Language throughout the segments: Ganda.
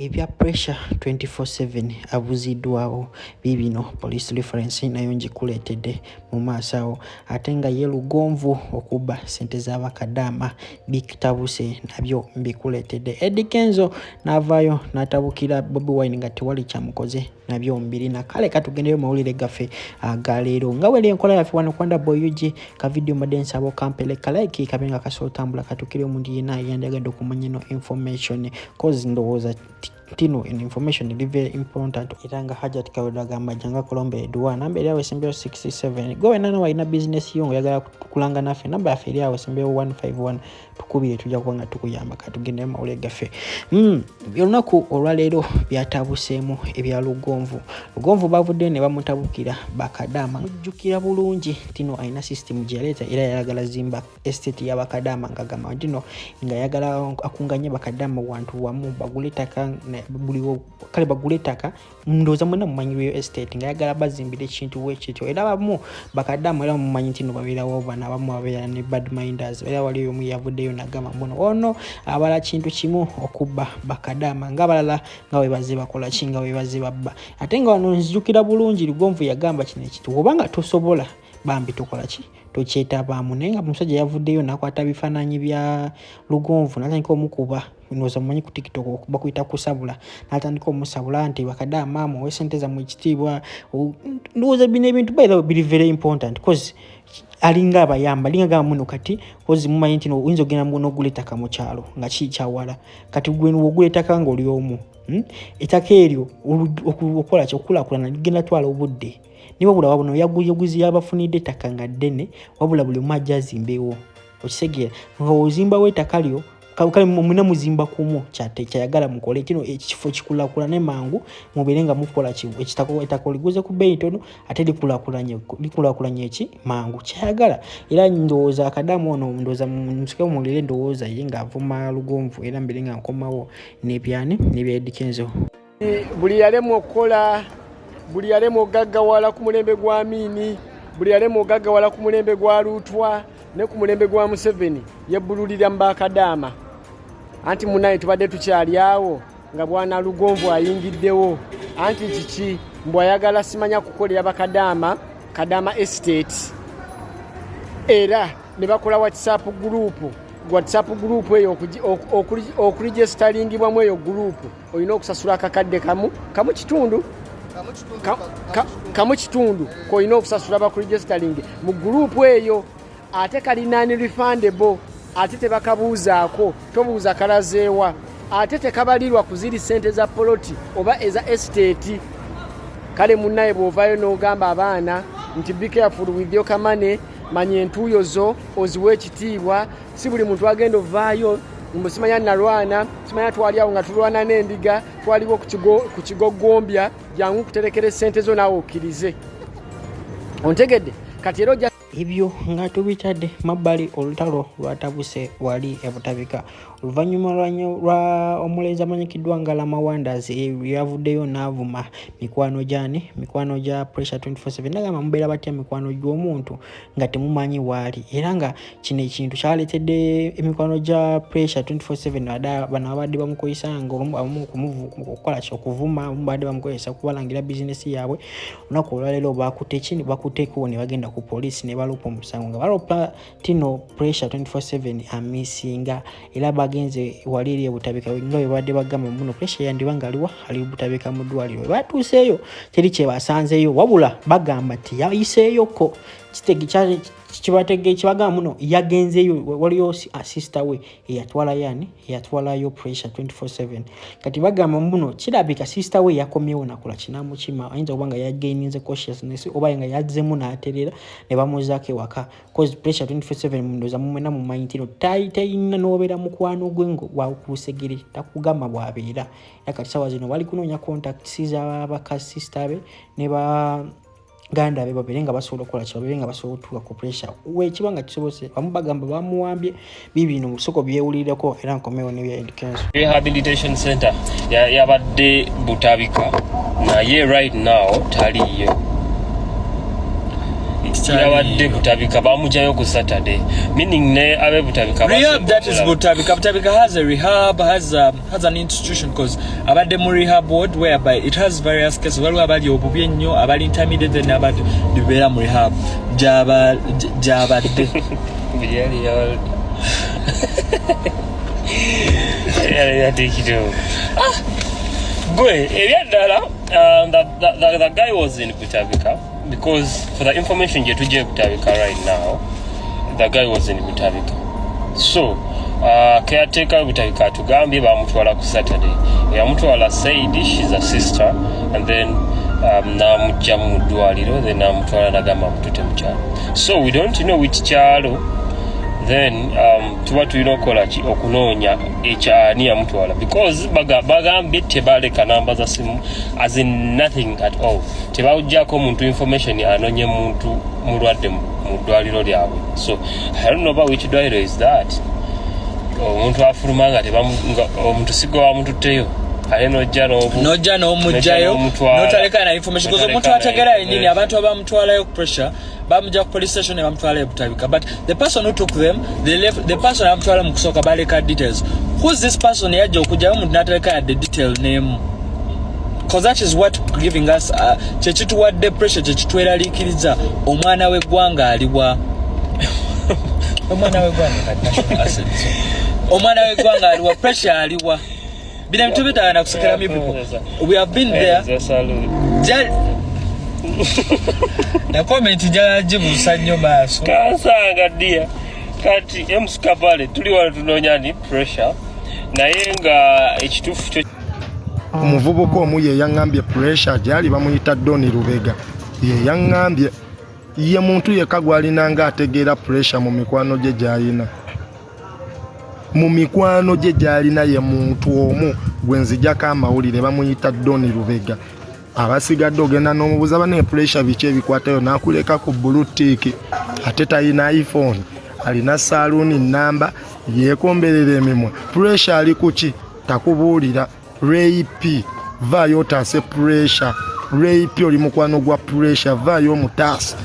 Ebya Pressure 24/7 abuziddwawo biibino, police reference nayo ngikuleetedde mu maaso awo. Ate nga ye Lugonvu okubba ssente z'abakadaama bikitabuse, nabyo mbikuleetedde. Eddy Kenzo n'avaayo n'atabukira Bobi Wine nga tewali kyamukoze, nabyo mbirina. Kale katugendeyo mawulire gaffe aga leero nga weri enkola yaffe wano kwanda boy UG. Ka video mbadde nsaba okampere ka like, kabe nga kasobola otambula katukire omuntu yenna yandyagadde okumanya eno information, cause ndowooza tino eno information eri very important. Era nga Hajat Kaweda agamba janga kulomba eduwa, namba eri awo esembyeyo 67. Gwe wena walina bizinesi yo nga oyagala kulanga naffe, namba yaffe eri awo esembyeyo 151, tukubire, tujja kuba nga tukuyamba. Katugende mu mawulire gaffe. Olunaku olwaleero byatabuseemu ebya Lugonvu. Lugonvu bavuddeyo ne bamutabukira bakadaama. Mujjukira bulungi tino alina system gye yaleeta, era yayagala zimba estate y'abakadaama, ng'agamba ntino nga ayagala akunganye bakadaama wantu wamu bagule ettaka buliwo, kale bagule ettaka. Ndowooza mwena mumanyi real estate, nga ayagala bazimbira ekintu bwekityo. Era abamu bakadaama, era mumanyi nti no babeerawo bano abamu babeera ne bad minders. Era waliyo omu yavuddeyo nagamba mbuno ono abala kintu kimu okubba bakadaama, ng'abalala nga bwe bazze bakola ki, nga bwe bazze babba. Ate nga wano nzijukira bulungi Lugonvu yagamba kino ekintu, obanga tosobola bambi tokola ki, tokyetabaamu. Naye nga omusajja yavuddeyo n'akwata bifaananyi bya Lugonvu n'atandika omukuba. Ndowooza mumanyi ku TikTok bakuyita kusabula, n'atandika omusabula nti bakadaama muwe sente zammwe ekitiibwa. Ndowooza bino ebintu by the way biri very important, cause alinga abayamba, alinga gamba muno kati, cause mumanyi nti oyinza ogenda n'ogula ettaka mu kyalo nga kikyawala. Kati gwe wogula ettaka ng'oli omu, Ettaka eryo okukola ki, okukulaakulana ligenda twala obudde. Naye wabula wabona yaguzi yabafunidde ettaka nga ddene, wabula buli omu ajja azimbewo. Okitegeera nga ozimbawo ettaka lyo, kale muna muzimba kumu kyayagala mukole kino ekifo kikulaakulane mangu, mubeere nga mukola ki, ettaka oliguze ku bbeeyi ntono ate likulaakulanye eki mangu kyayagala. Era ndowooza akadamu ono, ndowooza musike muwulire endowooza ye ng'avuma Lugonvu, era mbeere nga nkomawo n'ebyani n'ebya Eddy Kenzo. Buli yalemwa okukola, buli yalemwa okugaggawala ku mulembe gwa Amiini, buli yalemwa okugaggawala ku mulembe gwa Luutwa ne ku mulembe gwa Museveni, yebbululira mu bakadaama. Anti munaye tubadde tukyali awo nga bwana Lugonvu ayingiddewo, anti kiki, mbw ayagala simanya kukolera bakadaama Kadaama Estate, era ne bakola WhatsApp group. WhatsApp group eyo okuregisteringibwamu eyo group olina okusasula akakadde kamu kamu kitundu kamu kitundu kolina okusasula bakuregistering mu group eyo. Ate kali non refundable, ate tebakabuuzaako, tobuuza kalazeewa, ate tekabalirwa ku ziri sente za poloti oba eza estate. Kale munnaye bw'ovaayo n'ogamba abaana nti be careful with your money, manya entuuyo zo oziwe ekitiibwa. Si buli muntu agenda ovaayo mbu simanya nalwana, simanya twali awo nga tulwana n'endiga, twaliwo ku kigogombya. Jangu kuterekera esente zo naawe okkirize, ontegedde? Kati era ojja Ebyo nga tubitadde mabbali, olutalo lwatabuse wali ebutabika oluvannyuma lwa omulenzi amanyikiddwa nga Lama Wonders yavuddeyo n'avuma mikwano gyani, mikwano gya Pressure 24/7. Nagamba mubeera batya mikwano gy'omuntu nga temumanyi waali? Era nga kino ekintu kyaleetedde emikwano gya Pressure 24/7 bano abadde bamukozesa nga abamu okukola ki, okuvuma, abamu badde bamukozesa okubalangira bizinesi yaabwe. Olunaku olwaleero bakutte ki, bakutteko ne bagenda ku poliisi ne balopa omusango nga balopa tino Pressure 24/7 amisinga. Era bagenze wali eri ebutabika nga bwe badde bagamba muno Pressure yandiba nga aliwa, ali Butabika mu ddwaliro. Batuuseeyo teri kyebasanzeeyo, wabula bagamba nti yayiseeyoko kibatege kibagamba muno yagenzeeyo. Waliyo sister we eyatwala yani, eyatwalayo Pressure 24/7. Kati bagamba muno kirabika sister we yakomyewo nakola kinamukima, ayinza okuba nga yagaininze consciousness oba nga yazzemu n'aterera ne bamuzaako ewaka, cause Pressure 24/7 mundoza mumwena mumanyi nti no tayina n'obeera mukwano gwe wakusegere takugamba bw'abeera. Era kati sawa zino bali kunoonya contacts z'abakasista be ne ba ganda be babeere nga basobola okukola ki, babeere nga basobola okutuuka ku Pressure wekiba nga kisobose. Bamu bagamba bamuwambye. Bibino musoko byewulireko, era nkomewo nebya Eddy Kenzo. Rehabilitation center yabadde Butabika, naye right now taliyo. Yabadde Butabika, bamugyayo ku Saturday, meaning ne abe Butabika. Rehab, that is Butabika. Butabika has a rehab, has an institution, because abadde mu rehab ward whereby it has various cases. Waliwo abali obubi ennyo, abali intermediate, n'abali bibeera mu rehab gyabadde. Yali yabadde yatekitewo gwe ebyaddala. The guy was in Butabika because for the information gye tujja e Butabika right now, the guy was in Butabika. So caretaker Butabika atugambye bamutwala ku Saturday. Yamutwala, said she's a sister, and then namujja mu ddwaliro, then namutwala, nagamba mutute mu kyalo. So we don't know which kyalo. Then tuba tulina okukola ki? Okunoonya ekyani yamutwala, because bagambye tebaleka namba za simu, as in nothing at all. Tebawujjako omuntu information anonye muntu mulwadde mu ddwaliro lyabwe. So I don't know about which ddwaliro is that. Omuntu afuluma nga omuntu sigwe wamututteyo, ate nojja nojja n'omugjayo, n'omutwala. Notaleka na information, because omuntu Notaleka na ategera yennyini. Information. Abantu abamutwalayo pressure, bamujja ku police station ne bamutwala e Butabika, but the person who took them, they left the person abamutwala mu kusooka, baleka details. Who's this person yajja okugjayo omuntu n'ataleka yadde detail n'emu? Because that is what giving us kyekituwadde pressure, kyekitweraliikiriza. Omwana w'eggwanga aliwa? Omwana w'eggwanga kati national assets. Omwana w'eggwanga aliwa? Pressure aliwa? Bino ebintu bitagana kusekeramu. People, we have been there. Na comment njala gibuusa nnyo maaso. Kansanga ddia kati emusikapale tuli wano tunoonya ni Pressure, naye nga ekituufu kyo Omuvubuka omu ye yaŋŋambye Pressure gyali, bamuyita Doni Lubega. Ye yaŋŋambye ye muntu yekka gw'alinanga ategeera Pressure mu mikwano gye gy'alina, mu mikwano gye gy'alina. Ye muntu omu gwe nzijako amawulire, bamuyita Doni Lubega. Abasigadde ogenda n'omubuuza, bane Pressure biki ebikwatayo, n'akuleka ku blue tick. Ate talina iPhone, alina saaluuni namba, yeekomberera emimwa. Pressure ali kuki? Takubuulira. Ray P, vaayo otaase Pressure. Ray P, oli mukwano gwa Pressure, vaayo omutaase.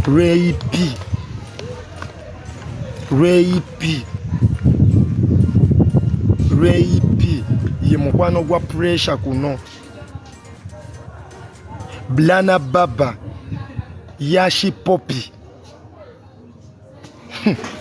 Ray P, Ray P, Ray P ye mukwano gwa Pressure kuno. Blana Baba, Yashi Popi,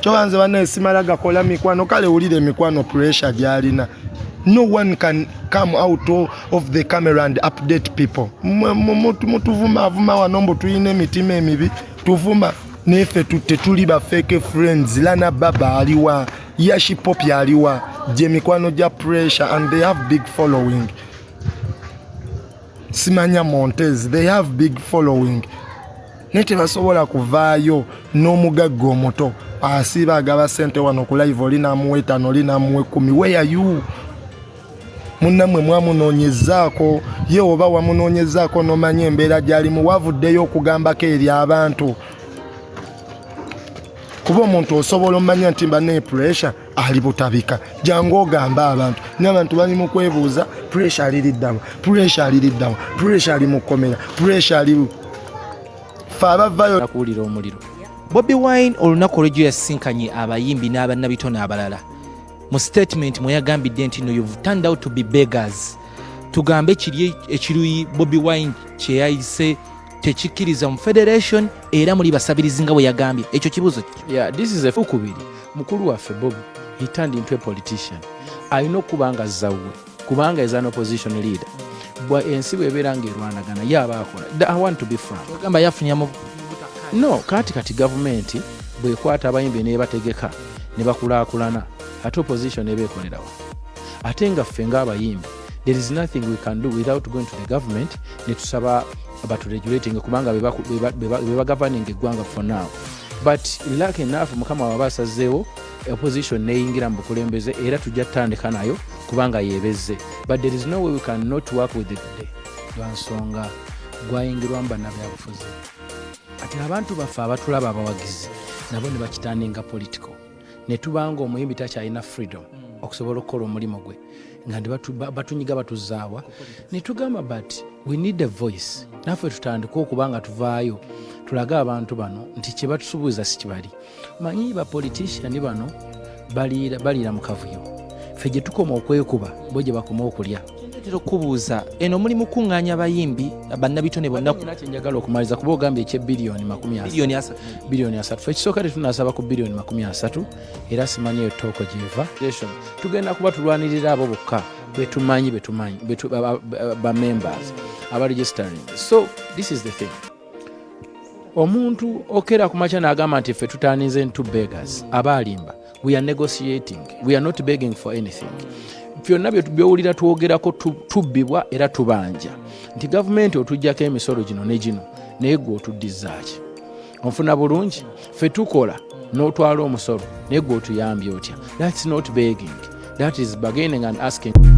kyobanze bannaye simala gakola mikwano. Kale wulira emikwano Pressure gyalina. No one can come out of the camera and update people. Mutuvuma avuma wano mbu tulina emitima emibi, tuvuma neffe tetuli ba fake friends. Lana Baba aliwa? Yashi Popi aliwa? Gye mikwano gya Pressure, and they have big following. Simanya Montez, they have big following, naye tebasobola kuvaayo. N'omugagga omuto asiiba agaba ssente wano ku live, oli namuwa 5, oli namuwa 10. Where are you? Munnammwe mwamunoonyezaako ye oba wamunoonyezaako n'omanya embeera gy'alimu, wavuddeyo okugambako eri abantu? Kuba omuntu osobola omanya nti mba Pressure ali Butabika, jangu ogamba abantu. Naye abantu bali mu kwebuuza, Pressure aliriddawa? Pressure aliriddawa? Pressure ali mu kkomera? Pressure ali fe abavayo. Kuwulira omuliro. Bobi Wine olunaku olw'ejjo yasinkanye abayimbi n'abannabitone abalala. Mu statement mwe yagambidde nti, "No, you've turned out to be beggars." Tugambe kiri ekiruyi Bobi Wine kye yayise tekikkiriza mu federation, era muli basabirizi nga bwe yagambye. Ekyo kibuuzo. Yeah, this is a ukubiri mukulu waffe Bobi, he turned into a politician. Alina okuba nga zawwe kubanga is an opposition leader. Bwa ensi bwebeera ng'erwanagana, ye aba akola. I want to be frank. Ogamba yafunya mu No, kati gavumenti bwekwata abayimbi nebategeka ne bakulaakulana, ate opposition eba ekolerawa? Ate nga ffe ng'abayimbi, there is nothing we can do without going to the government ne tusaba baturegulating, kubanga be bagoverning eggwanga for now. But luck enough, Mukama waba asazeewo opposition neyingira mu bukulembeze, era tujja tutandika nayo kubanga yebezze. But there is no way we cannot work with it today, lwa nsonga gwayingirwamu bannabyabufuzi. Ati abantu baffe abatulaba, abawagizi nabo ne bakitandinga political, ne tubanga omuyimbi takyalina freedom. Okusobola okukola omulimu gwe nga ndi batunyiga batuzaawa ne tugamba, but we need a voice. Naffe tutandike okuba nga tuvaayo tulage abantu bano nti kye batusuubiza si kibali. Manyi bapolitician bano baliira mu kavuyo. Ffe gye tukoma okwekuba, bo gye bakoma okulya. Kyendetera okukubuuza, eno muli mukuŋŋaanya abayimbi, bannabitone bonna? Nina kyenjagala okumaliriza, kuba ogambye ekyebbiliyoni 30. Biliyoni 30. Biliyoni 30. Fe ekisooka tetunasaba ku biliyoni 30, era simanyi eyo talk gyeva. Tugenda kuba tulwanirira abo bokka betumanyi ba members aba registering. So this is the thing: omuntu okera ku makya n'agamba nti ffe tutaninze into beggars, aba alimba. We are negotiating, we are not begging for anything. Byonna byowulira twogerako, tubbibwa era tubanja nti gavumenti otuggyako emisolo gino ne gino, naye gwe otuddizaaki? Onfuna bulungi? Ffe tukola n'otwala omusolo, naye gwe otuyambye otya? That's not begging, that is bargaining and asking.